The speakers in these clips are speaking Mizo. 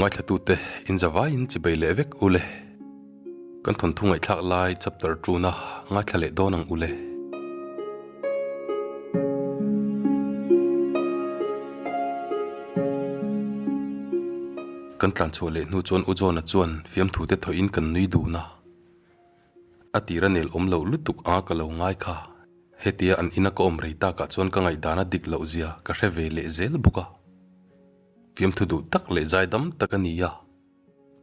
Ngaithlatute in zavaiin chibei leh vek u le. Kan thawnthu ngaihthlak lai chapter tuna ngaithla leh dawn ang u le. Kan tlan chhuah leh hnu chuan U John-a chuan fiamthu te thawhin kan nui dun a. A tira nel awm loh lutuk anga ka lo ngai kha. Hetia an ina ka awm rei takah chuan ka ngaihdan a dik loh zia ka hre ve leh zel bawk a. Fiamthu duh tak leh zaidam tak a ni a,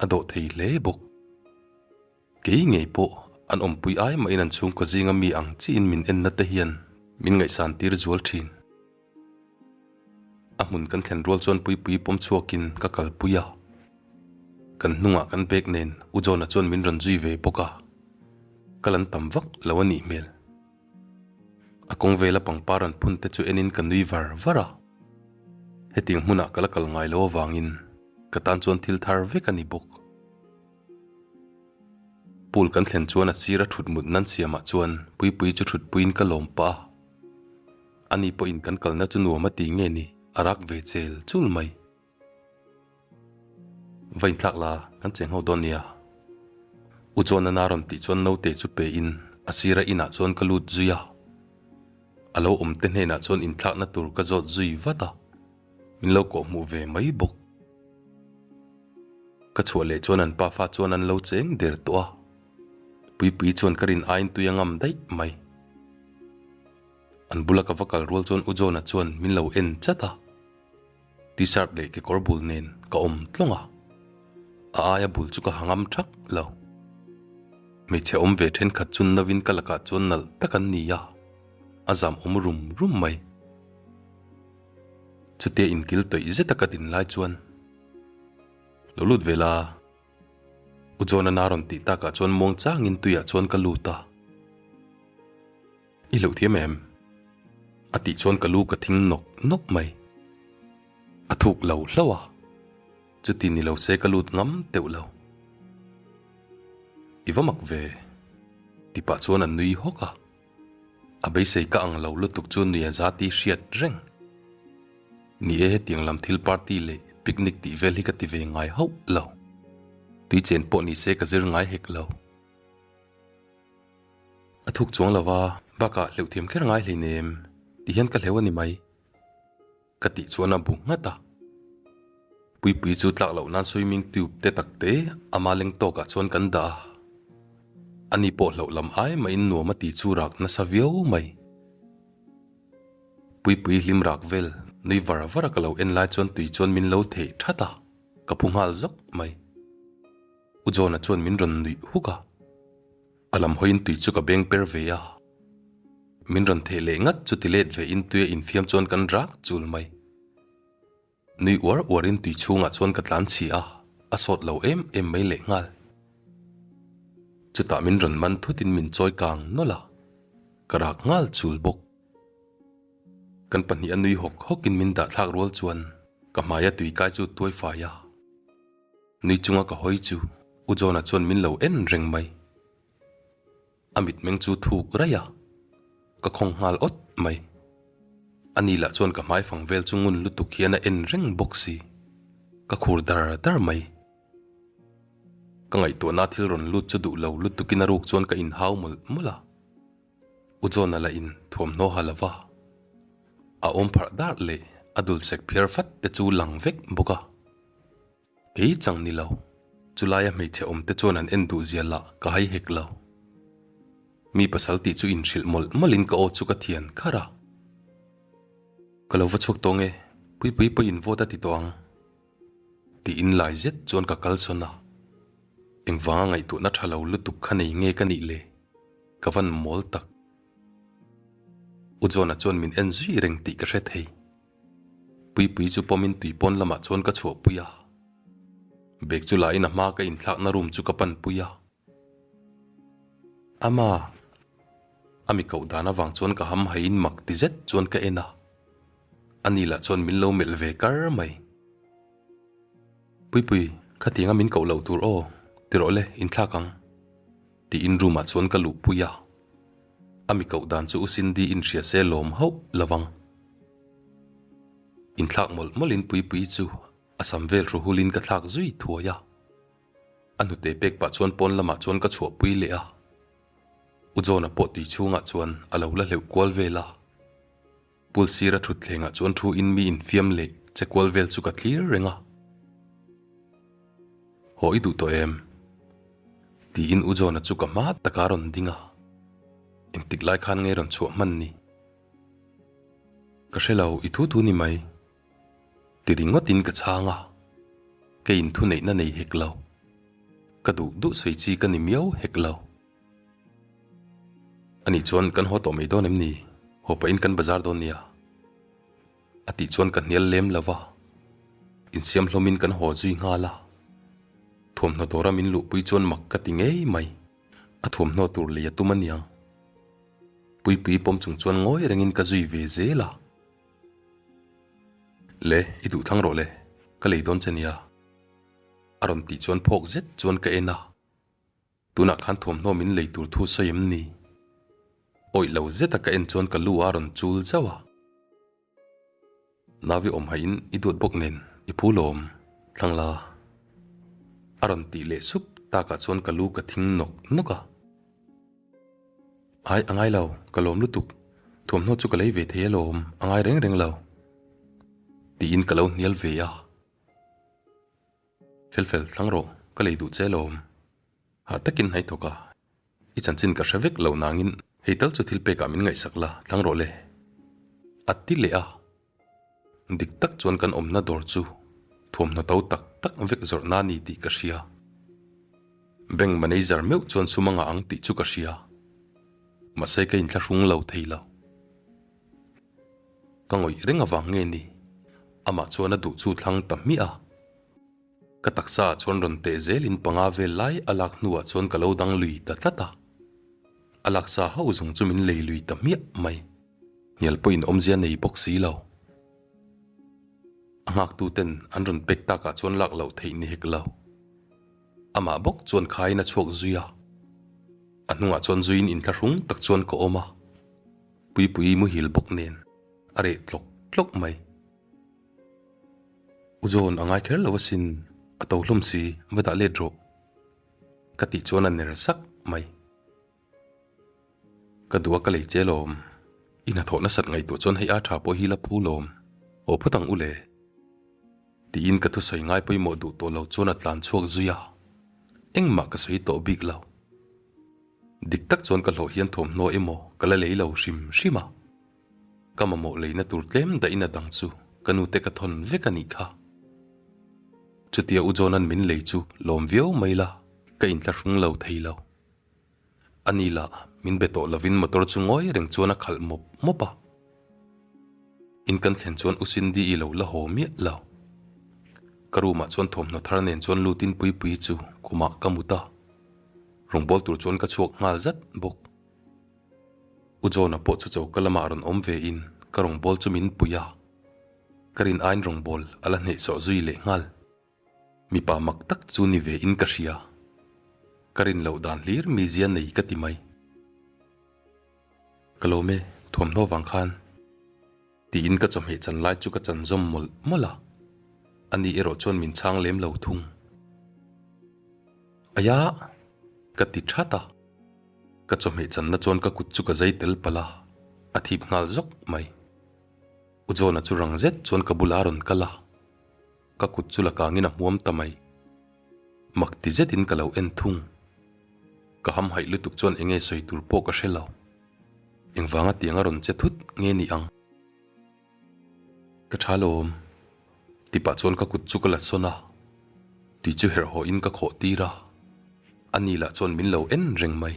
a dawh thei hle bawk. Kei ngei pawh an awmpui ai mahin an chhungkaw zinga mi ang chiin min enna te hian min ngaihsan tir zual thin. A hmun kan thlen rual chuan Puipui pawm chhuakin ka kalpui a, kan hnungah kan bag nen U John-a chuan min rawn zui ve bawk a, kal an tam vak lo a nih hmel. A kawng vela pangpar an phun te chu enin ka nui var var a, hetiang hmunah ka la kal ngai lo avangin ka tan chuan thil thar vek a ni bawk. Pool kan thlen chuan a sira thut mut nan siamah chuan Puipuii chu thutpuiin ka lawm pah a, ani pawhin kan kalna chu nuam a ti nge ni a rak ve chel chul mai. Va inthlak la, kan cheng ho dawn nia. U chuan a na rawn tih chuan naute chu pe in a sira inah chuan ka lut zui a. A lo awm te hnenah chuan inthlakna tur ka zawt zui vat a, min lo kawh hmuh ve mai bawk. Ka chhuah leh chuan an pafa chuan an lo cheng der tawh a, Puipui chuan ka rin aiin tui a ngam daih mai. An bula ka va kal rual chuan U John-a chuan min lo en chat a. T-shirt leh kekawr bul nen ka awm tlawng a, a aia bul chu ka ha ngam thak lo. Hmeichhe awm ve thenkhat chu novin ka lakah chuan nalh tak an ni a, a zam awm rum rum mai. Chutia inkil tawih zeta ka din lai chuan, Lo lut ve la, U John-a na rawn tih takah chuan muang changin tuiah chuan ka lut a. I hlauh thiam em? A tih chuan ka lu ka thing nawk nawk mai. A thuk lo hlauh a, chuti ni lo se ka lut ngam teuh lo. I va mak ve, ti pah chuan a nui hawk a. A beisei ka ang lo lutuk chu nui a za tih hriat reng. Ni e, hetiang lam thil party leh picnic tih vel hi ka ti ve ngai hauh lo. Tui chen pawh ni se ka zir ngai hek lo. A thuk chuang lo va, bakah hleuh thiam kher ngai hleinem ti hian ka hleuh a ni mai, ka tih chuan a bu nghat a. Puipui chu tlak loh nan swimming tube te tak te ama leng tawkah chuan kan dah a, ani pawh hlauh lam ai mahin nuam a ti chu rak nasa viau mai. Puipui hlim rak vel nui var var a ka lo en lai chuan tui chuan min lo theih that a, ka phu nghal zawk mai. U John-a chuan min rawn nuih huk a. A lam hawiin tui chu ka beng per ve a, min rawn theh leh ngat chu ti let ve in tuia infiam chuan kan rak chul mai. Nui uar uar in tui chhungah chuan ka tlan chhi a, a sawt lo em em mai leh nghal. Chutah min rawn man thut in min chawi kang nawlh a, ka rak nghal chul bawk. Kan pahnih a nui hawk hawk in min dah thlak rual chuan ka hmaia tui kai chu tuai fai a. Nui chunga ka hawi chu U John-a chuan min lo en reng mai. A mitmeng chu thuk raih a, ka khawng nghal awt mai. Ani lah chuan ka hmaifang vel chu ngun lutuk hian a en reng bawk si. Ka khur dar dar mai. Ka ngaihtuahna thil rawn lut chu duh lo lutukin a ruk chuan ka inhau mawlh mawlh a. U John-a lah in thuamhnaw ha lova a awm pharh dar leh a dul sek phiar fat te chu lang vek bawk a. Kei chang ni lo, chulaia hmeichhe awm te chuan an en duh zia lah ka hai hek lo. Mi pasal tih chu inhrilh mawlh mawlhin ka aw chu ka thian kharh a. Ka lo va chhuak tawh nge, Puipui pawh in vote a ti tawh ang. Tiin lai zet chuan ka kalsawn a. Engvanga ngaihtuahna tha lo lutuk kha nei nge ka nih le? Ka van mawl tak. U John-a chuan min en zui reng tih ka hre thei. Puipui chu pawmin tui pawn lamah chuan ka chhuahpui a. Bag chu la in a hma ka inthlakna room chu ka panpui a. Ama! A mi koh dan avang chuan ka ham haiin mak ti zet chuan ka en a. Ani lah chuan min lo melh ve kar mai. Puipui, khatianga min koh loh tur aw, ti rawh le, inthlak ang. Tiin room ah chuan ka luhpui a. A mi koh dan chu U Cindy inhria se lawm hauh lovang. Inthlak mawlh mawlhin Puipuii chu A sam vel hru hulin ka thlak zui thuai a. A hnute pek pah chuan pawn lamah chuan ka chhuahpui leh a. U John-a pawh tui chhungah chuan a lo la hleuh kual vel a. Pool sira thutthlengah chuan thu in mi infiam leh che kual vel chu ka thlir reng a. Haw i duh tawh em? Tiin U John-a chu ka hma taka rawn ding a. Engtik lai khan nge rawn chhuah hman ni? Ka hre lo, i thu thu ni mai. Ti ringawtin ka chhang a, keiin thuneihna nei hek lo. Ka duh duh sawi chi ka ni miau hek lo. Anih chuan kan haw tawh mai dawn em ni? Haw pahin kan bazar dawn nia. A tih chuan ka hnial lem lo va, insiam hlawmin kan haw zui nghal a. Thuamhnaw dawra min luhpui chuan mak ka ti ngei mai, a thuamhnaw tur lei a tum aniang. Puipui pawm chung chuan ngawi rengin ka zui ve zel a. Le, i duh thlang rawh le, ka lei dawn che nia. A rawn tih chuan phawk zet chuan ka en a. Tunah khan thuamhnaw min lei tur thu sawi em ni? Awih lo zeta ka en chuan ka lu a rawn chul zauh a. Navi awm haihin i duat bawk nen i phu lawm, thlang la. A rawn tih leh sup takah chuan ka lu ka thing nawk nawk a. Ai, a ngai lo, ka lawm lutuk. Thuamhnaw chu ka lei ve thei alawm, a ngai reng reng lo. Tiin ka lo hnial ve a. Fel fel, thlang rawh, ka lei duh che alawm. Hah takin hnai thawk a, i chanchin ka hre vek lo nangin hei tal chu thil pekah min ngaihsak la, thlang rawh le. A ti leh a. Dik tak chuan kan awmna dawr chu thuamhnaw to tak tak vek zawrhna a ni tih ka hria. Bank manager meuh chuan sum a ngah ang tih chu ka hria. Mahse ka inthlahrung lo thei lo. Ka ngawih reng avang nge ni? Amah chuan a duh chu thlang ta hmiah a. Ka taksa ah chuan rawn teh zelin panga vel lai a lak hnuah chuan ka lo dang lui ta tlat a. A laksa hauh zawng chu min lei lui ta hmiah mai. Hnial pawhin awmzia nei bawk si lo. A nghaktu ten an rawn pek takah chuan lak loh theih ni hek lo. Amah bawk chuan khaiin a chhuak zui a. A hnungah chuan zuiin inthlahrung tak chuan ka awm a. Puipui muhil bawk nen a reh tlawk tlawk mai. U John a ngai kher lo asin, a to hlawm si, va dah let rawh. Ka tih chuan a ner sak mai. Ka duh a ka lei che lawm, i hnathawh nasat ngaihtuah chuan hei a tha pawh hi la phu lawm, aw phawt ang u le. Tiin ka thusawi ngai pawimawh duh tawh lo chuan a tlan chhuak zui a, engmah ka sawi tawh bik lo. Dik tak chuan ka hlawh hian thawmhnaw emaw ka la lei lo hrim hrim a. Ka mamawh leina tur tlem dahin a dang chu ka nute ka thawn vek a nih kha. Chutia U John-a'n min lei chu lawm viau mai la, ka inthlahrung lo thei lo. Ani lah min be tawh lovin motor chu ngawi reng chuan a khalh mawp mawp a. In kan thlen chuan U Cindy-i lo la haw miah lo. Ka room-ah chuan thawmhnaw thar nen chuan lutin Puipuii chu khumah ka mut a. Rawngbâwl tur chuan ka chhuak nghal zat bawk. U John-a pawh chu choka lamah rawn awm vein ka rawngbâwl chu min pui a, ka rin aiin rawngbâwl a la hnehsawh zui leh nghal. Mipa mak tak chu ni vein ka hria. Ka rin loh dan hlir mizia nei ka ti mai. Ka lawm e, thuamhnaw vang khan. Tiin ka chawhmeh chan lai chu ka chan zawm mawlh mawlh a, ani erawh chuan min chhang lem lo thung. Aia! Ka ti that a, ka chawhmeh channa chuan ka kut chu ka zai tel palh a, a thip nghal zawk mai. U John-a chu rang zet chuan ka bulah a rawn kal a, ka kut chu la kangin a hmuam ta mai. Mak ti zetin ka lo en thung. Ka hamhaih lutuk chuan eng nge sawi tur pawh ka hre lo. Engvanga tiang a rawn che thut nge ni ang? Ka tha lawm. Tipah chuan ka kut chu ka la sawn a, tui chu herh haw in ka khawh tir a, a ni lah chuan min lo en reng mai.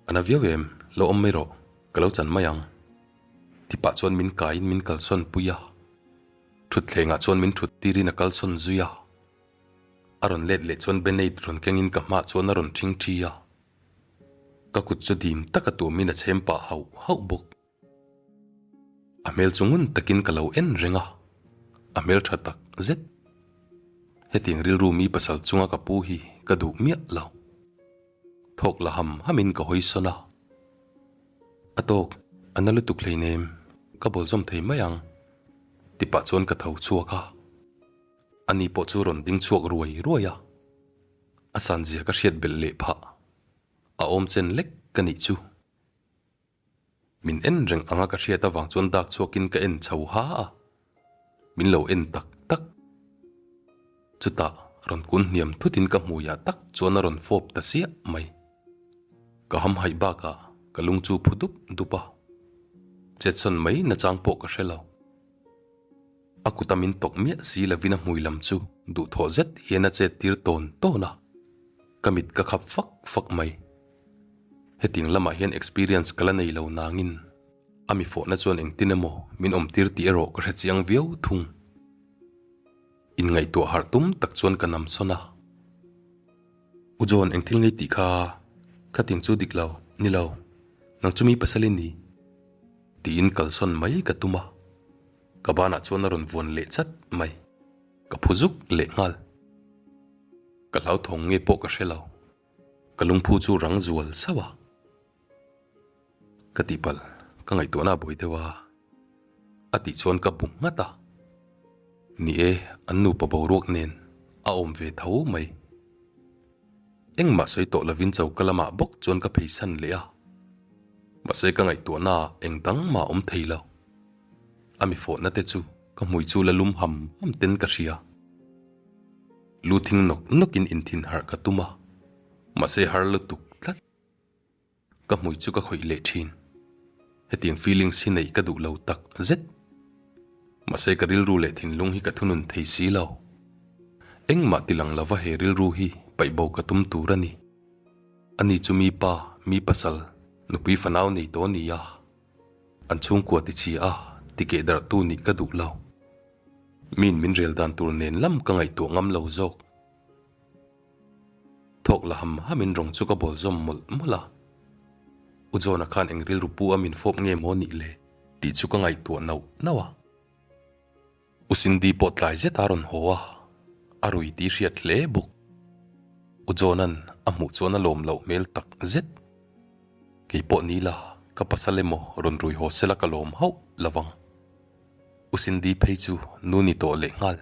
A na viau em, lo awm mai rawh, ka lo chan mai ang. Tipah chuan min kaiin min kalsawn pui a, thutthlengah chuan min thut tirin a kalsawn zui a. A rawn let leh chuan Benade rawn kengin ka hmaah chuan a rawn thing thi a. Ka kut chu dim taka tuamin a chhem pah hauh hauh bawk. A hmel chu ngun takin ka lo en reng a, a hmel tha tak zet. Hetiang rilru mi pasal chunga ka pu hi ka duh miah lo. Thawk la ham hamin ka hawi sawn a. A tawk, a na lutuk hleinem, ka bawl zawm thei mai ang, ti pah chuan ka tho chhuak a. Ani pawh chu rawn ding chhuak ruai ruai a, a sanzia ka hriat belh leh phah. A awm chen lek ka nih chu. Min en reng anga ka hriat avang chuan dak chhuakin ka en chho ha a, min lo en tak tak. Chutah rawn kun hniam thutin ka hmuiah tak chuan a rawn fawp ta siah mai. Ka hamhaih bakah ka lung chu phu dup dup a, chetsawn mai nachang pawh ka hre lo. A kuta min tawk miah si lovin a hmui lam chu duhthawh zet hian a chet tir tawn tawn a, ka mit ka khap fak fak mai. Hetiang lamah hian experience ka la nei lo nangin a mi fawhna chuan engtin emaw min awm tir tih erawh ka hre chiang viau thung. Inngaihtuah harh tum tak chuan ka nam sawn a. U John engthil ngei tih kha khating chu dik lo, ni lo, nang chu mi pasal i ni tiin kalsawn mai ka tum a. Ka banah chuan a rawn vuan leh chat mai. Ka phu zuk leh nghal. Ka hlauthawng nge pawh ka hre lo. Ka lungphu chu rang zual sauh a. Ka tihpalh, ka ngaihtuahna a buai deuh a. A tih chuan ka bu nghat a. Ni e, an nupa boruak nen a awm ve tho mai. Engmah sawi tawh lovin choka lamah bawk chuan ka pheisan leh a. Mahse ka ngaihtuahnaah eng dang mah a awm thei lo. A mi fawhna te chu ka hmui chu la lum ham ham ten ka hria. Lu thing nawk nawk in inthin harh ka tum a, mahse har lutuk tlat. Ka hmui chu ka khawih leh thin. Hetiang feelings hi neih ka duh lo tak zet. Mahse ka rilru leh thinlung hi ka thunun thei si lo. Engmah tilang lova he rilru hi paih bo ka tum tur a ni. Ani chu mi pa, mi pasal, nupui fanau nei tawh a ni a. An chhungkua ti chhia a, ti keh darh tu nih ka duh lo. Miin min rel dan tur nen lam ka ngaihtuah ngam lo zawk. Thawk la ham hamin rawng chu ka bawl zawm mawlh mawlh a. U John-a khan eng rilru pu a min fawp nge maw nih le tih chu ka ngaihtuah nauh nauh a. U Cindy pawh tlai zet a rawn haw a, a rui tih hriat hle bawk. U John-a'n a hmuh chuan a lawm loh hmel tak zet. Kei pawh ni la, ka pasal emaw rawn rui haw sela ka lawm hauh lo vang. U Cindy phei chu nu ni tawh leh nghal.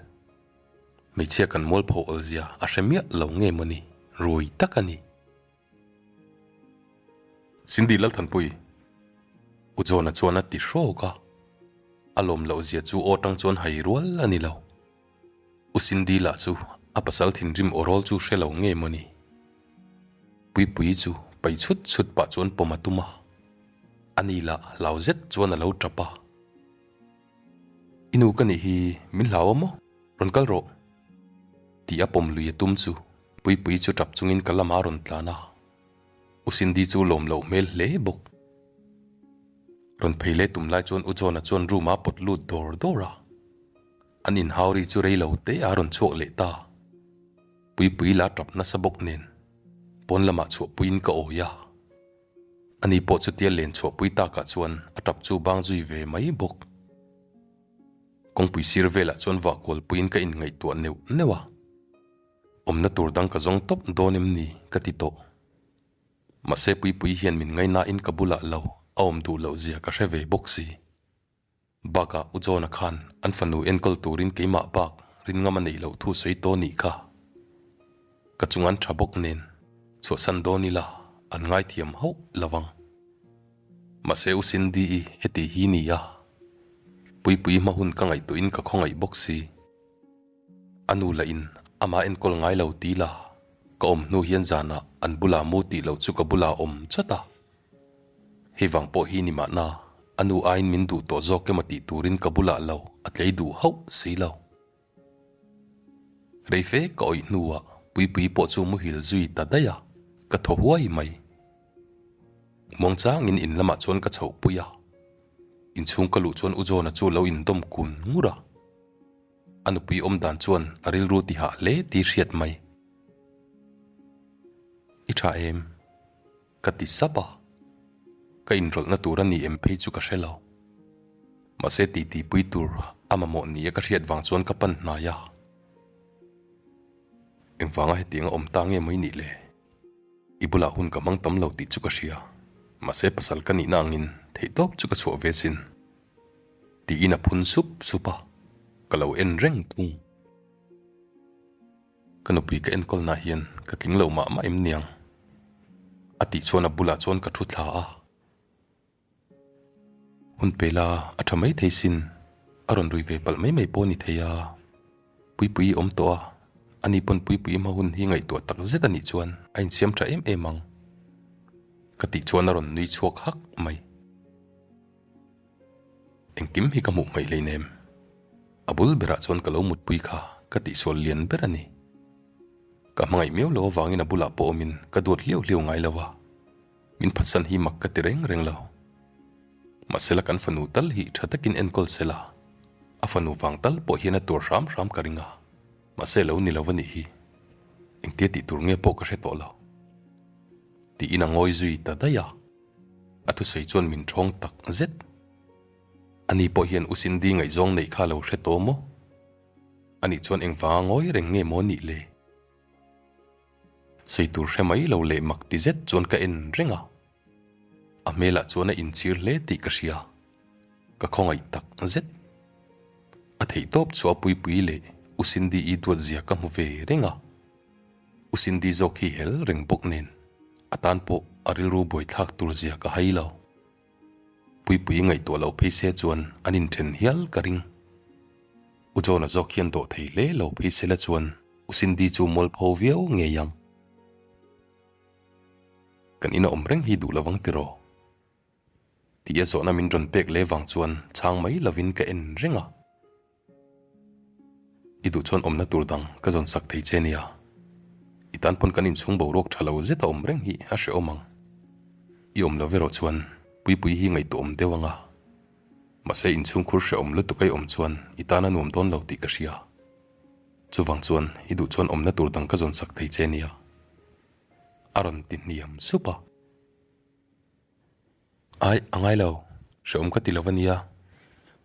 Hmeichhia kan mualpho awlzia a hre miah lo nge maw ni, rui tak a ni. Cindy Lalthanpui, U John-a chuan a ti hrawk a, a lawm loh zia chu aw tang chuan hai rual a ni lo. U Cindy lah chu a pasal thinrim aw rawl chu hre lo nge maw ni. Puipuii chu pai chhut chhut pah chuan pawm a tum a, ani lah hlau zet chuan a lo tap a. I nu ka nih hi min hlau a maw? Rawn kal rawh. Tih a pawm lui a tum chu Puipuii chu tap chungin ka lamah a rawn tlan a. U Cindy chu lawm loh hmel hle bawk. Rawn phei leh tum lai chuan U John-a chuan room-ah a pawt lut dawr dawr a. An inhau ri chu rei lo te a rawn chhuak leh ta. Puipuii la tap nasa bawk nen pawn lamah chhuahpuiin ka awi a. Ani pawh chutia len chhuahpui takah chuan a tap chu bang zui ve mai bawk. Kawngpui sir velah chuan vah kualpuiin ka inngaihtuah neuh neuh a. Awmna tur dang ka zawng tawp dawn em ni ka ti tawh. Mahse Puipui hian min ngainain ka bulah lo a awm duh loh zia ka hre ve bawk si. Bakah U John-a khan an fanu enkawl turin keimah bak rinngam a neih loh thu sawi tawh nih kha. Ka chung an tha bawk nen chhuahsan dawn ila an ngaithiam hauh lo vang. Mahse U Cindy-i heti hi ni a, Puipui hma hun ka ngaihtuahin ka khawngaih bawk si. A nu lah in amah enkawl ngai lo ti la, ka awm hnu hian zanah an bulah mu tih loh chu ka bulah awm chat a. Hei vang pawh hi ni mahna, a nu aiin min duh tawh zawk emaw tih turin ka bulah lo a tlei duh hauh si lo. Rei fe ka awih hnuah Puipuii pawh chu muhil zui ta daih a, ka thaw huai mai. Muangchangin in lamah chuan ka chhoh pui a, inchhung ka luh chuan U John-a chu lo indawm kun ngur a. A nupui awm dan chuan a rilru ti hah hle tih hriat mai. I tha em? Ka ti sap a, ka inrawlhna tur a ni em phei chu ka hre lo. Mahse titi pui tur a mamawh nia ka hriat vang chuan ka pan hnai a. Engvanga hetiang a awm ta nge mai nih le? I bulah hun ka hmang tam lo tih chu ka hria, mahse pasal ka nihna angin theihtawp chu ka chhuah ve sin. Tiin a phun sup sup a, ka lo en reng thung. Ka nupui ka enkawlnaah hian ka tling lo mah mah em niang? A tih chuan a bulah chuan ka thu thla a. Hun pe la a tha mai thei sin, a rawn rui ve palh mai mai pawh a ni thei a. Puipui i awm tawh a, ani pawn Puipui hma hun hi ngaihtuah tak zet a nih chuan a insiam tha em em ang. Ka tih chuan a rawn nui chhuak hak mai. Engkim hi ka hmuh hmaih hleinem. A bul berah chuan ka lo mutpui kha ka tihsual lian ber a ni. Ka hmangaih miau lo avangin a bulah pawh awmin ka duat hliau hliau ngai lo a, min phatsan hi mak ka ti reng reng lo. Mahsela kan fanu tal hi tha takin enkawl sela, a fanu vang tal pawh hian a tur hram hram ka ring a, mahse lo ni lo a nih hi. Engtia tih tur nge pawh ka hre tawh lo. Tiin a ngawi zui ta daih a. A thusawi chuan min ṭhawng tak zet. Ani pawh hian U Cindy ngaihzawng neih kha lo hre tawh maw? Ani chuan engvanga ngawi reng nge maw nih le? Sawi tur hre mai lo leh mak ti zet chuan ka en reng a. A hmelah chuan a inchhir hle tih ka hria. Ka khawngaih tak zet. A theihtawp chu a puipui leh U Cindy-i duat zia ka hmu ve reng a. U Cindy zawk hi hel reng bawk nen a tan pawh a rilru buaithlak tur zia ka hai lo. Puipui ngaihtuah loh phei se chuan an inthen hial ka ring. U John-a zawk hian dawh thei hle lo phei sela chuan U Cindy chu mualpho viau ngei ang. Kan ina awm reng hi duh lovang tiraw? Tih a zawhna min rawn pek leh vang chuan chhang mai lovin ka en reng a. I duh chuan awmna tur dang ka zawn sak thei che nia. I tan pawn kan inchhung boruak tha lo zet a awm reng hi a hrehawm ang. I awm lo erawh chuan Puipui hi ngaihtuah awm deuh ang a. Mahse inchhung khur hrehawm lutuk a i awm chuan i tan a nuam dawn lo tih ka hria. Chuvang chuan i duh chuan awmna tur dang ka zawn sak thei che nia. A rawn ti hniam sup a. Ai, a ngai lo. Hrehawm ka ti lo a nia.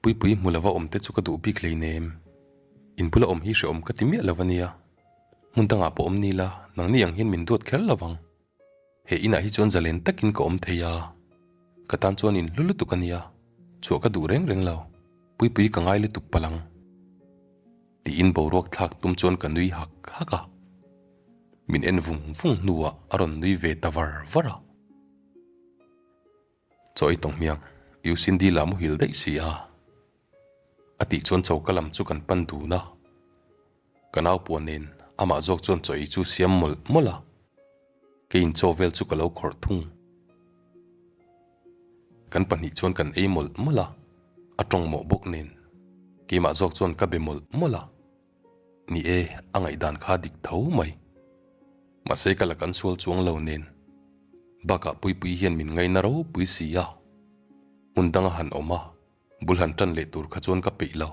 Puipui hmu lova awm te chu ka duh bik hleinem. In bula awm hi hrehawm ka ti miah lo a nia. Hmun dangah pawh awm ni la, nangni ang hian min duat kher lo vang. He inah hi chuan zalen takin ka awm thei a. Ka tan chuan in hlu lutuk a nia. Chhuah ka duh reng reng lo. Puipui ka ngai lutuk palh ang. Tiin boruak thlak tum chuan ka nui hak hak a. Min en vung vung hnuah a rawn nui ve ta var var a. Chaw ei tawng hmiang, U Cindy lah muhil daih si a. A tih chuan choka lam chu kan pan dun a. Ka nau puan nen amah zawk chuan chaw ei chu siam mawlh mawlh a. Keiin chaw vel chu ka lo khawrh thung. Kan pahnih chuan kan ei mawlh mawlh a, a tawng mawh bawk nen keimah zawk chuan ka be mawlh mawlh a. Ni e, a ngaihdan kha dik tho mai. Mahse ka la kan sual chuang lo nen. Bakah Puipui hian min ngaina ropui si a. Hmun danga han awm a, bul han tan leh tur kha chuan ka peih lo.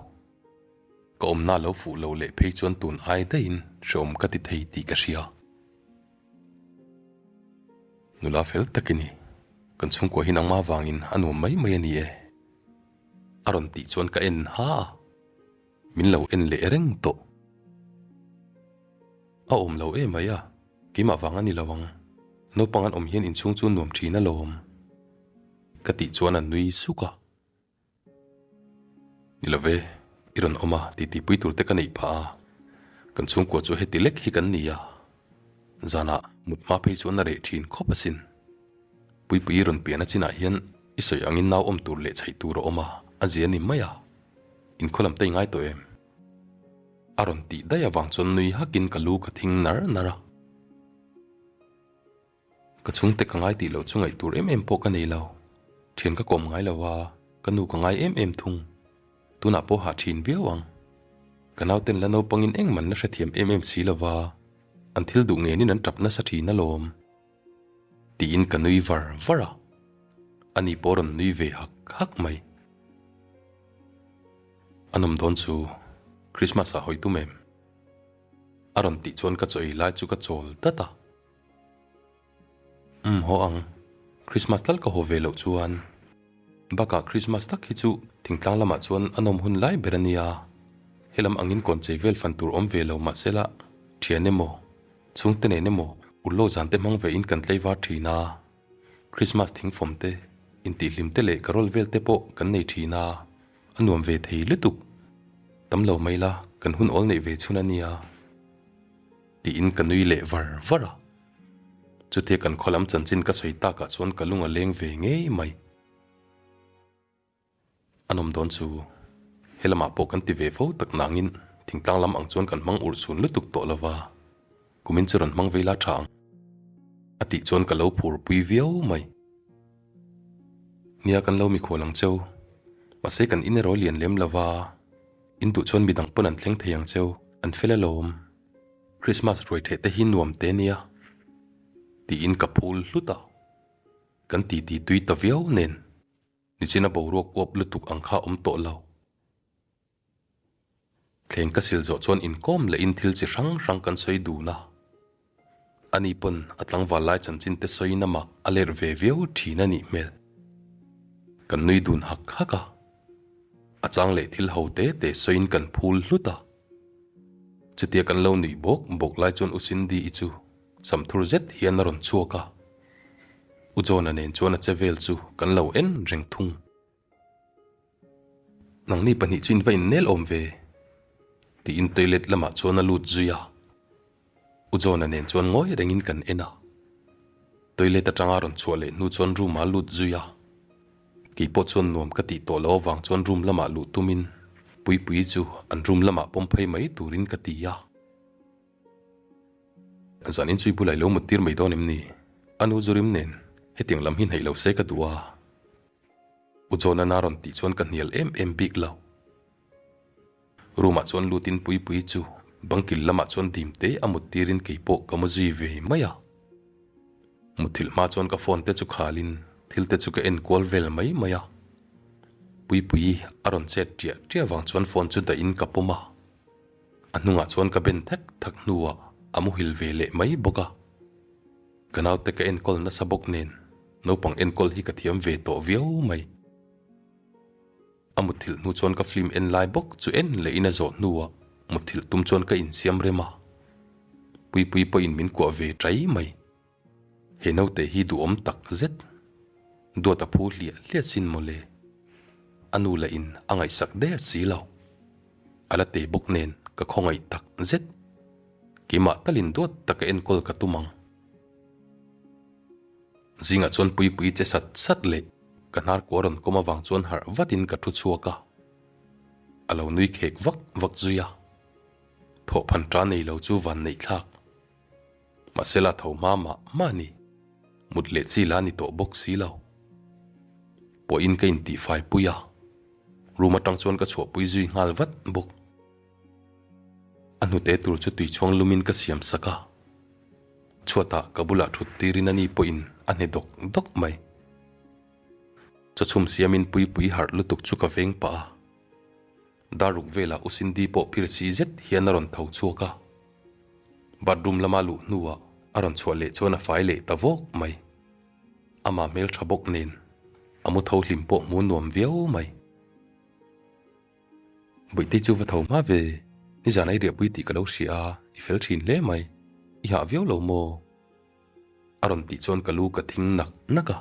Ka awmna lo fuh lo leh phei chuan tun ai daihin hrehawm ka ti thei tih ka hria. Nula fel tak i ni. Kan chhungkua hi nangmah vangin a nuam mai mai a ni e. A rawn tih chuan ka en ha a. Min lo en leh reng tawh. A awm lo em mai a, keimah vang a ni lo ang. Naupang an awm hian inchhung chu nuam thin alawm. Ka tih chuan a nui suk a. Ni lo ve, i rawn awm a, titipui tur te ka neih phah a. Kan chhungkua chu heti lek hi kan ni a. Zanah mut hma phei chuan a reh thin khawp asin. Puipui rawn pian a chinah hian i sawi angin nau awm tur leh chhaih tur a awm a, a zia ni mai a. Inkhaw lam te i ngai tawh em? A rawn tih daih avang chuan nui hakin ka lu ka thing nar nar a. Ka chhungte ka ngai tih loh chu ngaih tur em em pawh ka nei lo. Thian ka kawm ngai lo a, ka nu ka ngai em em thung. Tunah pawh hah thin viau ang. Ka nauten la naupangin engman la hrethiam em em si lo va, an thil duh ngenin an tap nasa thin alawm. Tiin ka nui var var a, ani pawh rawn nui ve hak hak mai. A nawm dawn chu Christmas ah hawi tum em? A rawn tih chuan ka chaw ei lai chu ka chawl dat a. Umm haw ang, Christmas tal ka haw ve loh chuan. Bakah Christmas tak hi chu thingtlang lamah chuan a nawm hun lai ber a nia. Helam angin kawn chei vel fan tur awm ve lo mahsela thian emaw Chhungte nen emaw ullo zan te hmang ve in kan tlei var thin a, Christmas thingfawm te, intihhlim te leh carol vel te pawh kan nei thin a, a nuam ve thei lutuk. Tam lo mai la, kan hun awl neih ve chhun a nia. Tiin ka nui leh var var a. Chutia kan khaw lam chanchin ka sawi takah chuan ka lung a leng ve ngei mai. A nawm dawn chu he lamah pawh kan ti ve fo tak nangin thingtlang lam ang chuan kan hmang urh chhun lutuk tawh lo va, kumin chu rawn hmang vei la tha ang a tih chuan ka lo phur pui viau mai. Nia kan lo mikhual ang cheu, mahse kan in erawh lian lem lo va, in duh chuan midang pawn an thleng thei ang cheu, an fel alawm. Krismas ruai theh te hi nuam te nia tiin ka phul hlut a, kan titi tui ta viau nen. Nichina boruak uap lutuk ang kha awm tawh lo. Thleng ka sil zawh chuan inkawm lehin thil chi hrang hrang kan sawi dun a. Ani pawn a tlangval lai chanchin te sawiin amah a lerh ve viau thin a nih hmel. Kan nui dun hak hak a. A chang leh thil ho te te sawiin kan phul hlut a. Chutia kan lo nuih bawk bawk lai chuan U Cindy-i chu Samthur zet hian a rawn chhuak a, U John-a nen chuan a che vel chu kan lo en reng thung. Nangni pahnih chu in va innel awm ve? tiin toilet lamah chuan a lut zui a, U John-a nen chuan ngawi rengin kan en a. Toilet atanga rawn chhuah leh hnu chuan room-ah a lut zui a, keipawh chuan nuam ka tih tawh loh avang chuan room lamah luh tumin Puipuii chu an room lamah pawm phei mai turin ka ti a. Zan in chui bulah i lo mut tir mai dawn em ni? A nu zu rim nen hetiang lam hi hnaih lo se ka duh a. U John-a rawn tih chuan ka hnial em em bik lo. Room ah chuan lut in Puipuii chu bangkil lamah chuan dim te a mut tir in keipawh ka mu zui ve mai a. Muthilh hma chuan ka phone te chu khal in thil te chu ka en kual vel mai mai a. Puipuii a rawn chet ṭiah ṭiah vang chuan phone chu dah in ka pawm a. A hnungah chuan ka ben thek thak hnuah a muhil ve leh mai bawk a. Ka naute ka enkawl nasa bawk nen naupang enkawl hi ka thiam ve tawh viau mai. A muthilh hnu chuan ka film en lai bawk chu en lehin a zawh hnuah muthilh tum chuan ka insiam rem a. Puipui pawhin min kuah ve ṭai mai. He naute hi duhawm tak zet. Duat a phu hliah hliah sin mawle. A nu lah in a ngaihsak der si lo. A la te bawk nen ka khawngaih tak zet. Keimah talin duat taka enkawl ka tum ang. Zingah chuan Puipui che sat sat leh ka hnar kua rawn kawm avang chuan harh vatin ka thu chhuak a. A lo nui khek vak vak zui a. Thawhphan ta nei lo chu van neih thlak. Mahse la tho hma mah mah ni. Mut leh chi la ni tawh bawk si lo. Pawhin ka intihfai pui a, room atang chuan ka chhuahpui zui nghal vat bawk. A hnute tur chu tui chhuang lumin ka siam sak a, chhuatah ka bulah thut tirin ani pawhin a hne dawk dawk mai. Chawchhum siamin Puipui harh lutuk chu ka veng pah a. Daruk velah U Cindy pawh phir si zet hian a rawn tho chhuak a. Bathroom lama luh hnuah a rawn chhuah leh chuan a fai leh ta vawk mai. Amah hmel tha bawk nen a mu tho hlim pawh hmu nuam viau mai. Bawihte chu va tho hma ve, nizan a i riahpui tih ka lo hria a, i fel thin hle mai, i hah viau lo maw? A rawn tih chuan ka lu ka thing nak nak a.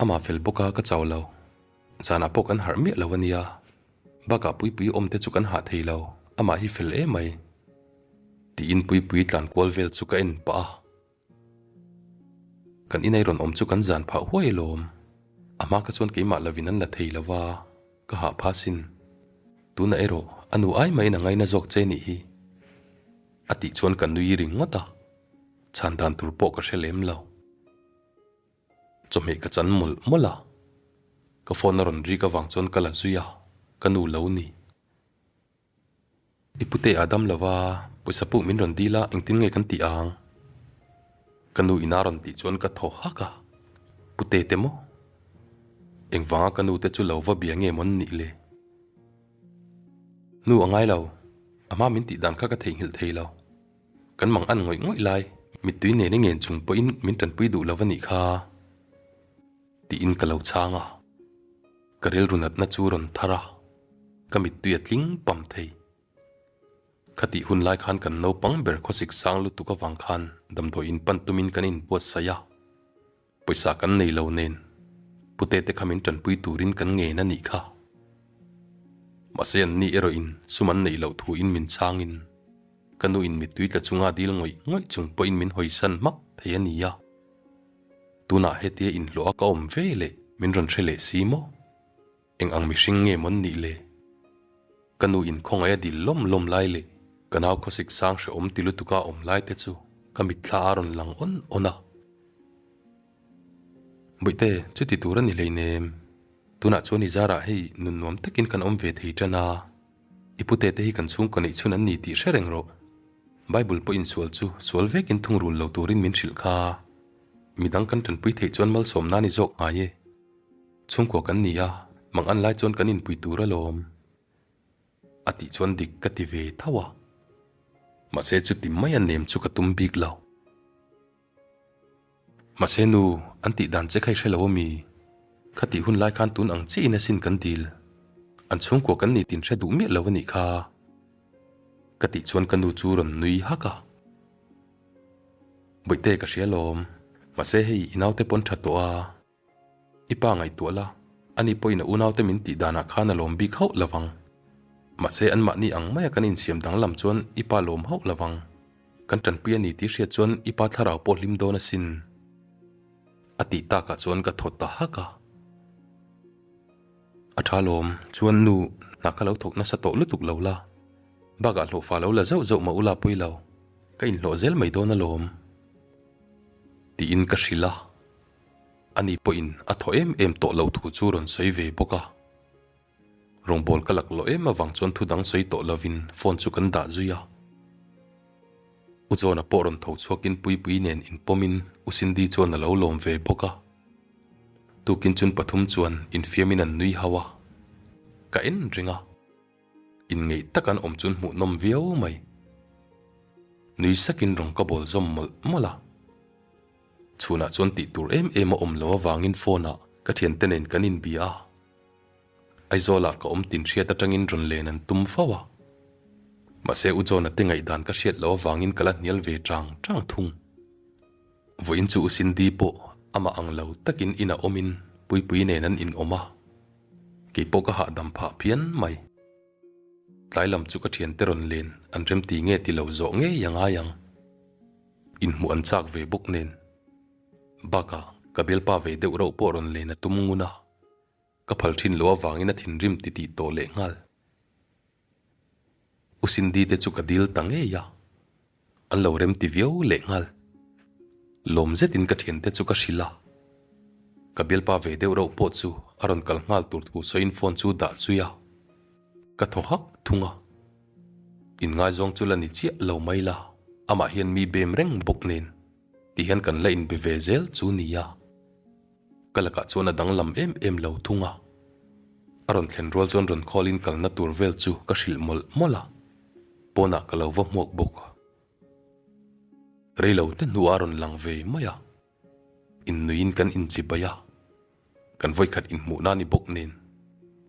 Amah fel bawk a ka chau lo. Zanah pawh kan harh miah lo a nia. Bakah Puipui awm te chu kan hah thei lo, amah hi fel em mai. Tiin Puipui tlan kual vel chu ka en pah a. Kan inei rawn awm chu kan zan phah huai alawm. A hma kha chuan keimah lovin an la thei lo va, ka hah pha sin. Tunah erawh a nu ai mahin a ngaina zawk che nih hi. A tih chuan ka nui ringawt a, chhan dan tur pawh ka hre lem lo. Chawhmeh ka chan mawlh mawlh a, ka phone a rawn rik avang chuan ka la zui a, ka nu lo ni. I pute a dam lo va, pawisa puk min rawn dil a, engtin nge kan tih ang? Ka nu ina rawn tih chuan ka thaw hak a, pute te maw? Engvanga ka nu te chu lo va bia nge mawn nih le? Nu a ngai lo, a hma min tih dan kha ka theihnghilh thei lo. Kan mang an ngawih ngawih lai, mittui nen i ngen chung pawhin min tanpui duh lo a nih kha, tiin ka lo chhang a. Ka rilru natna chu rawn thar a, ka mittui a tling pam thei. Khatih hun lai khan kan naupang ber khawsik sang lutuk avang khan damdawi in pan tumin kan inbuatsaih a. Pawisa kan nei lo nen, pute te kha min tanpui turin kan ngen a nih kha. Mahse an ni erawhin sum an neih loh thuin min chhangin. Ka nu in mittui tla chunga dil ngawih ngawih chung pawhin min hawisan hmak thei a nia. Tunah hetia inhlawh a ka awm ve leh min rawn hre leh si maw? Eng ang mihring nge mawn nih le? Ka nu in khawngaih a dil lawm lawm lai leh ka nau khawsik sang hrehawm ti lutuka awm lai te chu ka mitthla a rawn lang awn awn a. Bawihte, chuti tur a ni hleinem. Tunah chuan i zarah hei nun nuam takin kan awm ve thei tan a. I pute te hi kan chhungkaw neih chhun an ni tih hre reng rawh. Bible pawh insual chu sual vekin thungrul lo turin min hrilh kha. Midang kan tanpui theih chuan malsawm nan i zawk ngai e. Chhungkua kan ni a, mang an lai chuan kan inpui tur alawm. A tih chuan dik ka ti ve tho a. Mahse chuti mai a nem chu ka tum bik lo. Mahse nu, an tih dan che kha i hre lo ami? Kha tih hun lai khan tun ang chiah in asin kan dil. An chhungkua kan ni tin hre duh miah lo anih kha. Ka tih chuan ka nu chu rawn nui hak a. Bawihte ka hria lawm. Mahse hei i naute pawn tha tawh a. I pa ngaihtuah la, ani pawhin a unaute min tih danah khan a lawm bik hauh lo vang. Mahse anmahni ang maia kan insiam danglam chuan i pa lawm hauh lo vang. Kan tanpui a ni tih hriat chuan i pa thlarau pawh hlim dawn asin. A tih takah chuan ka thaw ta hak a. A tha lawm, chuan nu, hna kha lo thawk nasa tawh lutuk lo la. Bakah hlawhfa lo la zauh zauh mah ula pawi lo, ka inhlawh zel mai dawn alawm. Tiin ka hrilh a. Ani pawhin a thaw em em tawh lo thu chu rawn sawi ve bawk a. Rawngbâwl ka lak loh em avang chuan thu dang sawi tawh lovin phone chu kan dah zui a. U John-a pawh rawn tho chhuakin Puipui nen inpawmin U Cindy chuan a lo lawm ve bawk a. Tukin chun pathum chuan infiamin an nui hau a. Ka en reng a. Inngeih tak an awm chuan hmuhnawm viau mai. Nui sakin rawng ka bawl zawm mawlh mawlh a. Chhunah chuan tih tur em em a awm lo avangin phone ah ka thiante nen kan inbia a. Aizawlah ka awm tin hriat atangin rawn len an tum fo a. Mahse U John-a te ngaihdan ka hriat loh avangin ka la hnial ve chang chang thung. Vawiin chu U Cindy pawh amah ang lo takin inah awmin Puipuii nen an inawm a. Keipawh ka hahdam phah phian mai. Tlai lam chu ka thiante rawn len an remti nge ti lo zawh ngei a ngai ang. Inhmuh an chak ve bawk nen. Bakah ka bialpa ve deuh rauh pawh rawn len a tum ngun a. Ka phal thin loh avangin a thinrim ti tih tawh leh nghal. U Cindy te chu ka dil ta ngei a. An lo rem ti viau leh nghal. Lawm zetin ka thiante chu ka hrilh a. Ka bialpa ve deuh rauh pawh chu a rawn kal nghal tur thu sawiin phone chu dah zui a. Ka thaw hak thung a. Inngaizawng chu la ni chiah lo mai la, amah hian mi bem reng bawk nen ti hian kan la inbe ve zel chu nia. Ka lakah chuan a danglam em em lo thung a. A rawn thlen rual chuan rawn call in kalna tur vel chu ka hrilh mawlh mawlh a. Pawnah ka lo va hmuak bawk. Reilo te hnuah a rawn lang ve mai a. Innuiin kan inchibai a. Kan vawikhat inhmuhna ni bawk nen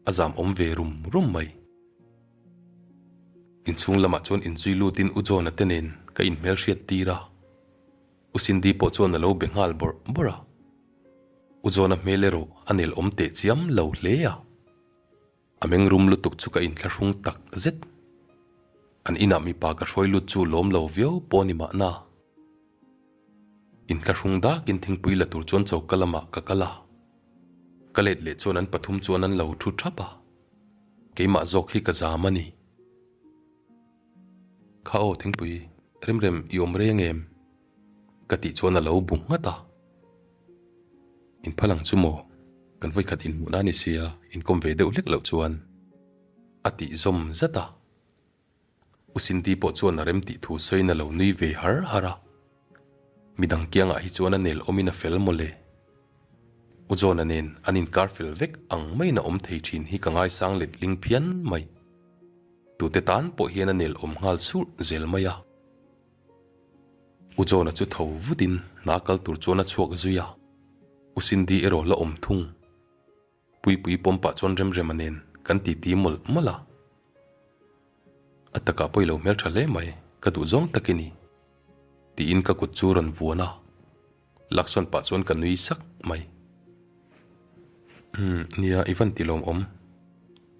a zam awm ve rum rum mai. Inchhung lamah chuan inzui lutin U John-a te nen ka inhmelhriat tir a. U Cindy pawh chuan a lo be nghal bawrh bawrh a. U John-a hmel erawh a nel awm teh chiam lo hle a. A meng rum lutuk chu ka inthlahrung tak zet. An inah mipa ka hruai lut chu lawm lo viau pawh a ni mahna. Inthlahrung dakin thingpui la tur chuan choka lamah ka kal a. Ka let leh chuan an pathum chuan an lo thu thap a. Keimah zawk hi ka zam a ni. Kha aw thingpui, Remrem i awm rei ang em? Ka tih chuan a lo bu nghat a. Inphal ang chu maw? Kan vawikhat inhmuhna a ni sia, inkawm ve deuh hlek loh chuan a tih zawm zat a. U Cindy pawh chuan a rem tih thu sawiin a lo nui ve har har a. Midang kiangah hi chuan a nel awmin a fel mawle. U John-a nen an inkar fel vek ang maiin a awm thei thin hi ka ngaisang letling phian mai. Tute tan pawh hian a nel awm nghal surh zel mai a. U John-a chu tho vutin hna kal tur chuan a chhuak zui a, U Cindy erawh la awm thung. Puipui pawm pah chuan Remrema nen kan titi mawlh mawlh a. A takah pawh i lo hmeltha hle mai, ka duh zawng tak i ni. Tiin ka kut chu rawn vuan a, laksawn pah chuan ka nui sak mai. Umm, nia i van ti lawmawm.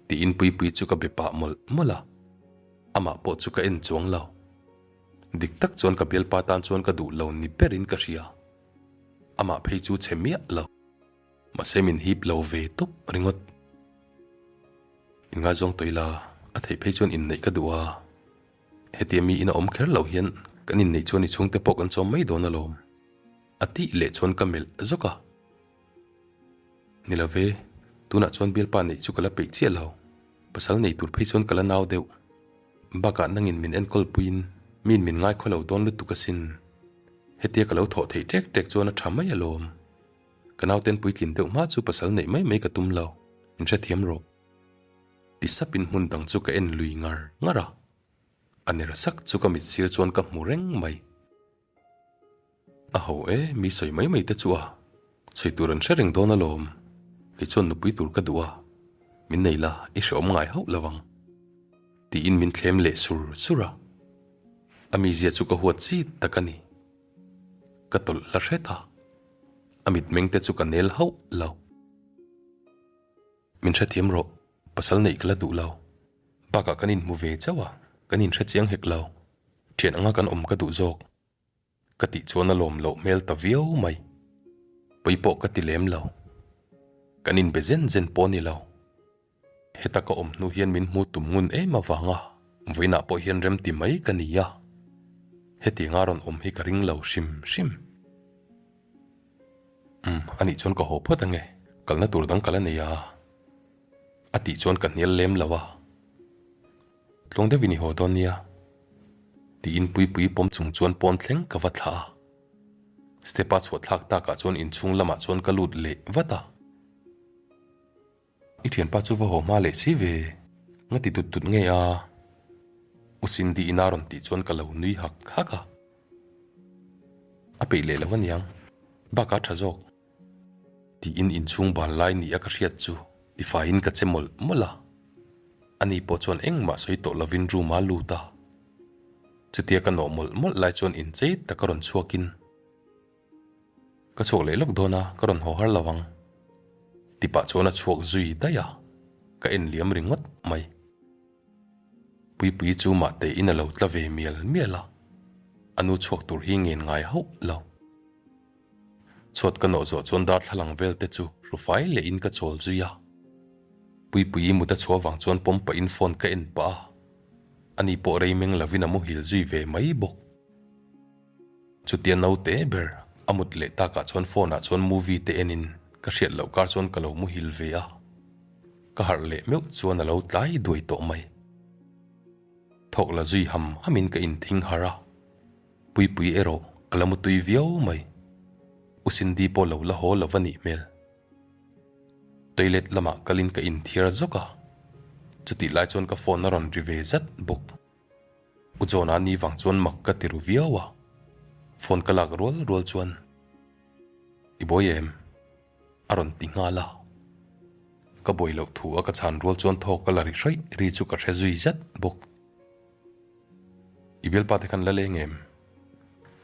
Tiin Puipui chu ka be pah mawlh mawlh a, amah pawh chu ka en chuang lo. Dik tak chuan ka bialpa tan chuan ka duh lo ni berin ka hria. Amah phei chu chhe miah lo. Mahse min hip lo ve tawp ringawt. Inngaizawng tawh ila, a theih phei chuan inneih ka duh a. Hetia mi ina awm kher loh hian kan inneih chuan i chhungte pawh kan chawm mai dawn alawm. A tih leh chuan ka melh zawk a. Ni lo ve, tunah chuan bialpa neih chu ka la peih chiah lo. Pasal nei tur phei chuan ka la nau deuh. Bakah nangin min enkawl puiin miin min ngaikhaw lo dawn lutuk asin. Hetia ka lo thawh theih ṭek ṭek chuan a ṭha mai alawm. Ka nauten puitlin deuh hma chu pasal neih mai mai ka tum lo, min hrethiam rawh. Ti sapin hmun dang chu ka en lui ngar ngar a. A ner sak chu ka mit sir chuan ka hmu reng mai. A ho e, mi sawi mai mai te chu a, sawi tur an hre reng dawn alawm. Kei chuan nupui tur ka duh a, min nei la i hreawm ngai hauh lo ang. Tiin min thlem leh sur sur a. A mizia chu ka huat chi tak a ni. Ka tawlh hla hret a, a mitmeng te chu ka nel hauh lo. Min hrethiam rawh, pasal neih ka la duh lo. Bakah kan inhmu ve chauh a, kan inhre chiang hek lo. Thian anga kan awm ka duh zawk. Ka tih chuan a lawm loh hmel ta viau mai. Pawi pawh ka ti lem lo. Kan inbe zen zen pawh a ni lo. Heta ka awm hnu hian min hmu tum ngun em avanga vawiinah pawh hian rem ti mai ka ni a. Hetianga rawn awm hi ka ring lo hrim hrim. Umm, anih chuan ka haw phawt ange, kalna tur dang ka la nei a. A tih chuan ka hnial lem lo a. Tluang deuhin i haw dawn nia, tiin Puipuii pawm chung chuan pawn thleng ka va thlah a. Step-a chhuah thlak takah chuan inchhung lamah chuan ka lut leh vat a. I thianpa chu va haw hma leh si ve, nga ti tut tut nge a? U Cindy ina rawn tih chuan ka lo nui hak hak a. A peih leh lo aniang, bakah a tha zawk. Tiin inchhung ban lai nia ka hriat chu tifaiin ka che mawlh mawlh a. Ani pawh chuan engmah sawi tawh lovin room-a lut a. Chutia ka nawh mawlh mawlh lai chuan inchei taka rawn chhuakin, Ka chhuak leh lawk dawn a, ka rawn haw har lo ang. Ti pah chuan a chhuak zui daih a, ka en liam ringawt mai. Puipuii chu mahtein a lo tla ve mial mial a, a nu chhuak tur hi ngen ngai hauh lo. Chhuat ka nawh zawh chuan darthlalang vel te chu hrufai lehin ka chawl zui a. Puipuii mut a chhuah vang chuan pawm pahin phone ka en pah a, ani pawh rei meng lovin a muhil zui ve mai bawk. Chutia naute ber a mut leh takah chuan phone ah chuan movie te enin ka hriat loh kar chuan ka lo muhil ve a, ka harh leh meuh chuan a lo tlai duai tawh mai. Thawk la zui ham hamin ka inthing harh a. Puipui erawh a la mutui viau mai. U Cindy pawh lo la haw lo va nih hmel. Toilet lamah kalin ka inthiar zawk a, chutih lai chuan ka phone a rawn ri ve zat bawk. U John-a ni vang chuan mak ka ti ru viau a, phone ka lak rual rual chuan, I buai em? a rawn ti nghal a. Ka buai loh thu a ka chhan rual chuan thawk ka la ri hraih ri chu ka hre zui zat bawk. I bialpa te khan la leng em?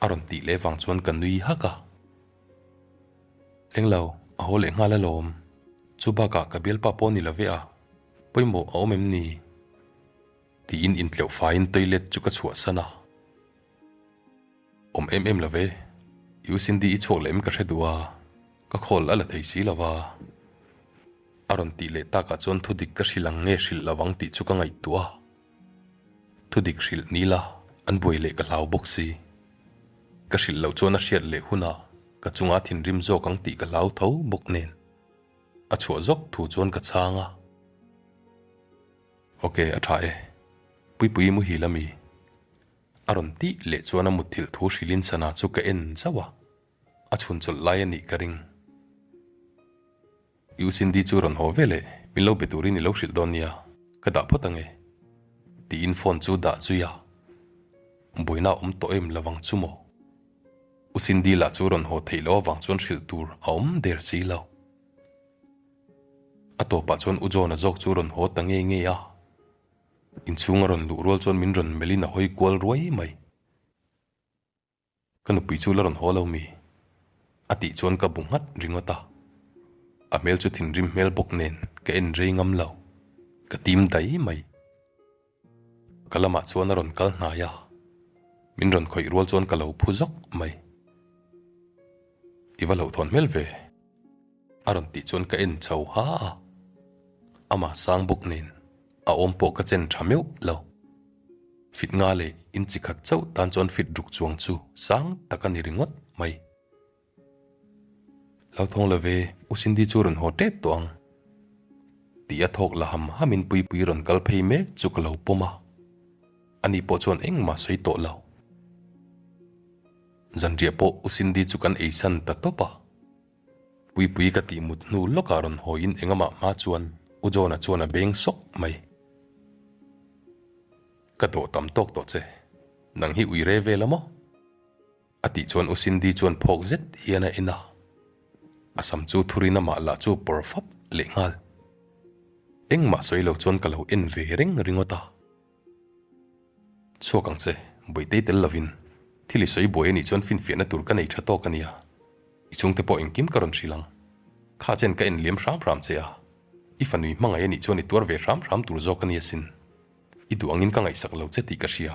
A rawn tih leh vang chuan ka nui hak a. Leng lo, a haw leh nghal alawm. Chu bakah ka bialpa pawh ni lo ve a, pawimawh a awm em ni? Tiin intleuh faiin toilet chu ka chhuahsan a. Awm em em lo ve, i u Cindy i chhuak leh em ka hre duh a, ka call a la thei si lo va. A rawn tih leh takah chuan thudik ka hrilh ang nge hrilh lo ang tih chu ka ngaihtuah a. Thudik hrilh ni la, an buai leh ka hlau bawk si. Ka hrilh loh chuan a hriat leh hunah ka chunga thinrim zawk ang tih ka hlau tho bawk nen. A chhuah zawk thu chuan ka chhang a. Ok, a tha e. Puipuii muhil a mi? A rawn tih leh chuan a mutthilh thu hrilhin sana chu ka en zauh a, a chhun chawlh lai a nih ka ring. U Cindy chu rawn haw ve leh min lo be turin i lo hrilh dawn nia, ka dah phawt ange. Tiin phone chu dah zui a, buaina a awm tawh em lovang chu maw? U Cindy lah chu rawn haw theih loh avang chuan hrilh tur a awm der si lo. A tawpah chuan U John-a zawk chu rawn haw ta ngei ngei a, inchhung a rawn luh rual chuan min rawn melhin a hawi kual ruai mai. Ka nupui chu la rawn haw lo mi? A tih chuan ka bu nghat ringawt a. A hmel chu thinrim hmel bawk nen ka en rei ngam lo. Ka tim dai mai. Ka lamah chuan a rawn kal hnai a. Min rawn khawih rual chuan ka lo phu zawk mai. I va hlauhthawn hmel ve. A rawn tih chuan ka en chho ha a. Amah sang bawk nen a awm pawh ka chen tha meuh lo. Fit nga leh in chi khat chauh tan chuan fit ruk chuang chu sang tak a ni ringawt mai. Hlauthawng lo ve, U Cindy chu rawn haw tep tawh ang. Tih a thawk la ham hamin Puipui rawn kal phei mek chu ka lo pawm a. Ani pawh chuan engmah sawi tawh lo. Zanriah pawh U Cindy chu kan eisan ta tawp a. Puipui ka tih mut hnu lawkah rawn hawiin engamah hma chuan U John-a chuan a beng sawk mai. Ka dawh tam tawk tawh che, nang hi ui re vel a maw? A tih chuan U Cindy chuan phawk zet hian a en a, a sam chu thurin amah lah chu pawr fap leh nghal. Engmah sawi lo chuan ka lo en ve reng ringawt a. Chhuak ang che, Bawihtei tel lovin thil i sawi buai a nih chuan finfiahna tur ka nei tha tawk a nia. I chhungte pawh engkim ka rawn hrilh ang. Kha chen ka en liam hram hram che a, i fanui hmangaih a nih chuan i tuar ve hram hram tur zawk a nia sin. I duh angin ka ngaihsak lo che tih ka hria.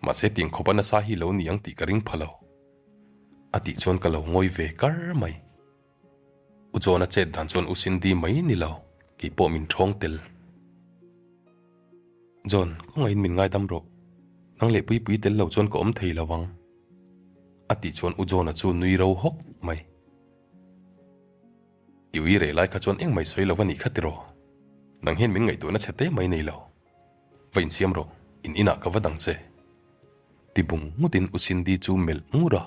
Mahse tiang khawpa nasa hi lo ni ang tih ka ring pha lo. A tih chuan ka lo ngawi ve kar mai. U John-a chet dan chuan U Cindy mai ni lo, kei pawh min ṭhawng tel. John, kawngaihin min ngaidam rawh. Nang leh Puipui tel lo chuan ka awm thei lo vang. A tih chuan U John-a chu nui ro hawk mai. I ui reh lai kha chuan engmah i sawi lo va nih kha tiraw? Nang hian min ngaihtuahna chhe te mai nei lo. Va insiam rawh, in inah ka va dang che. Ti bung nghutin U Cindy chu melh ngur a.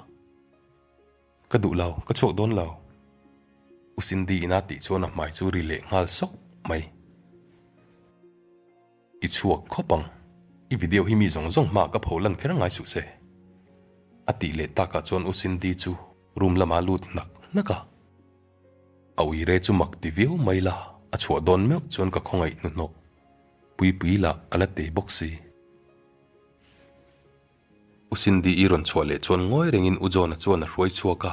Ka duh lo, ka chhuak dawn lo. U Cindy ina tih chuan a hmai chu ri leh nghal sawk mai. I chhuak khawp ang, i video hi mi zawng zawng hmaah ka pho lan kher ngai suh se. A tih leh takah chuan U Cindy chu room lamah lut hnak hnak a. A uire chu mak ti viau mai la, a chhuah dawn meuh chuan ka khawngaih hnuhnawh. Puipui lah a la tei bawk si. U Cindy i rawn chhuah leh chuan ngawi rengin U John-a chuan a hruai chhuak a,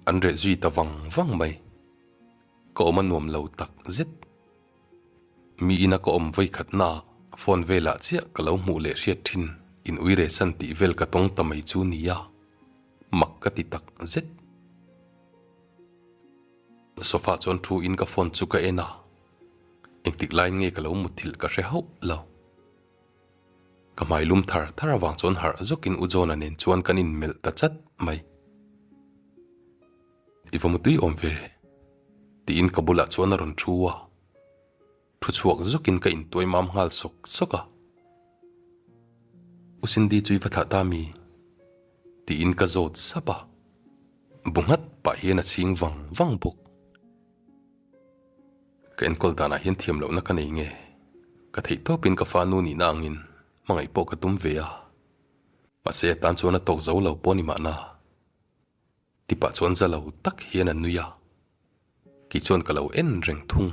an reh zui ta vang vang mai. Ka awm a nuam lo tak zet. Mi ina ka awm vawi khatna phone velah chiah ka lo hmuh leh hriat thin in uire san tih vel ka tawng ta mai chu nia, mak ka ti tak zet. Sofa chuan thu in ka phone chu ka en a, engtik laiin nge ka lo muthilh ka hre hauh lo. Ka hmai lum thar thar avang chuan harh zawkin U John-a nen chuan kan inmelh ta chat mai. I va mutui awm ve? tiin ka bulah chuan a rawn thu a. Thu chhuak zawkin ka intuai mam nghal sawk sawk a. U Cindy chu i va thlah ta mi? tiin ka zawt sap a. Bu nghat pah hian a chhing vang vang bawk. Ka enkawl danah hian thiam lohna ka nei nge? Ka theih tawpin ka fa nu nihna angin hmangaih pawh ka tum ve a. Mahse a tan chuan a tawk zo lo pawh ni mahna. Tipah chuan za lo tak hian a nui a. Kei chuan ka lo en reng thung.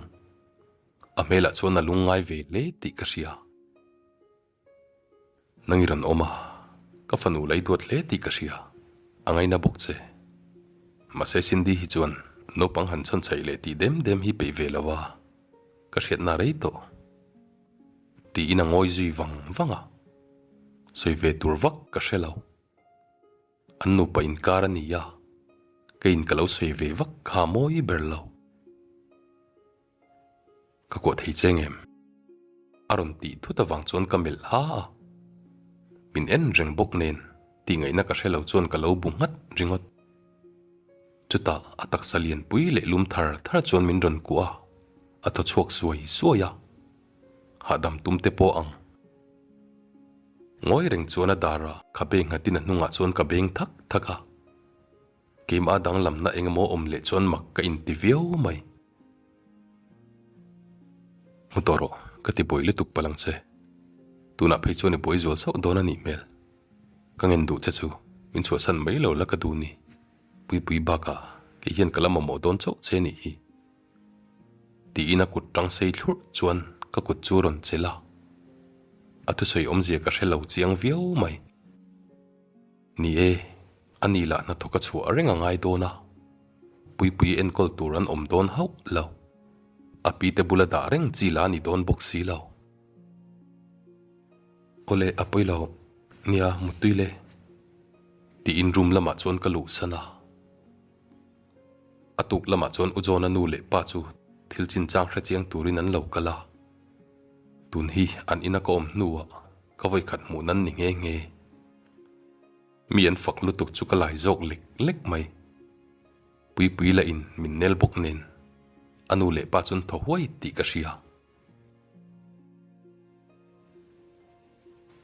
A hmelah chuan a lungngai ve hle tih ka hria. Nang i rawn awm a, ka fanu lei duat hle tih ka hria, a ngaina bawk che. Mahse Cindy hi chuan naupang han chhawn chhaih leh tih dem dem hi peih ve lo a, ka hriatna rei tawh. Tiin a ngawi zui vang vang a, sawi ve tur vak ka hre lo. An nupa inkar a ni a, keiin ka lo sawi ve vak kha mawi ber lo. Ka kuah thei che ngem? A rawn tih thut avang chuan ka melh ha a. Min en reng bawk nen tih ngaihna ka hre lo chuan ka lo bu nghat ringawt. Chutah a taksa lianpui leh lum thar thar chuan min rawn kuah a, a thaw chhuak suai suai a. Hahdam tum te pawh ang. Ngawi reng chuan a dar a, khabe nghatin a hnungah chuan ka beng thak thak a. Keimah danglamna engemaw awm leh chuan mak ka inti viau mai. Hmu tawh rawh, ka ti buai lutuk palh ang che. Tunah phei chuan i buai zual sauh dawn a nih hmel. Ka ngen duh che chu, min chhuahsan mai lo la ka duh ni. Puipui bakah kei hian ka la mamawh dawn chauh che nih hi. Tiin a kut tang sei thlurh chuan ka kut chu rawn chelh a. A thusawi awmzia ka hre lo chiang viau mai. Ni e, a ni lah hnathawk a chhuah reng a ngai dawn a, Puipui enkawl tur an awm dawn hauh lo. A pi te bula dah reng chi la a ni dawn bawk si lo. Awle, a pawi lo. Nia, muttui le. Tiin room lamah chuan ka luhsan a. A tuk lamah chuan U John-a nu leh pa chu thil chinchang hrechiang turin an lo kal a. Tun hi an ina ka awm hnuah ka vawikhat hmuh nan ni nghe nghe. Mi an fak lutuk chu ka lai zawk lek lek mai. Puipui lah in min nel bawk nen a nu leh pa chuan thaw huai tih ka hria.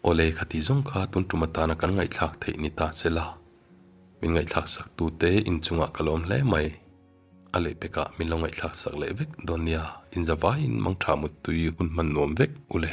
Awle khati zawng kha tun tum atana kan ngaihthlak theih ni ta se la, min ngaihthlak sak tute inchungah ka lawm hle mai. A lehpekah min lo ngaihthlak sak leh vek dawn nia, inzavaiin mangtha muttui hun hman nuam vek ule.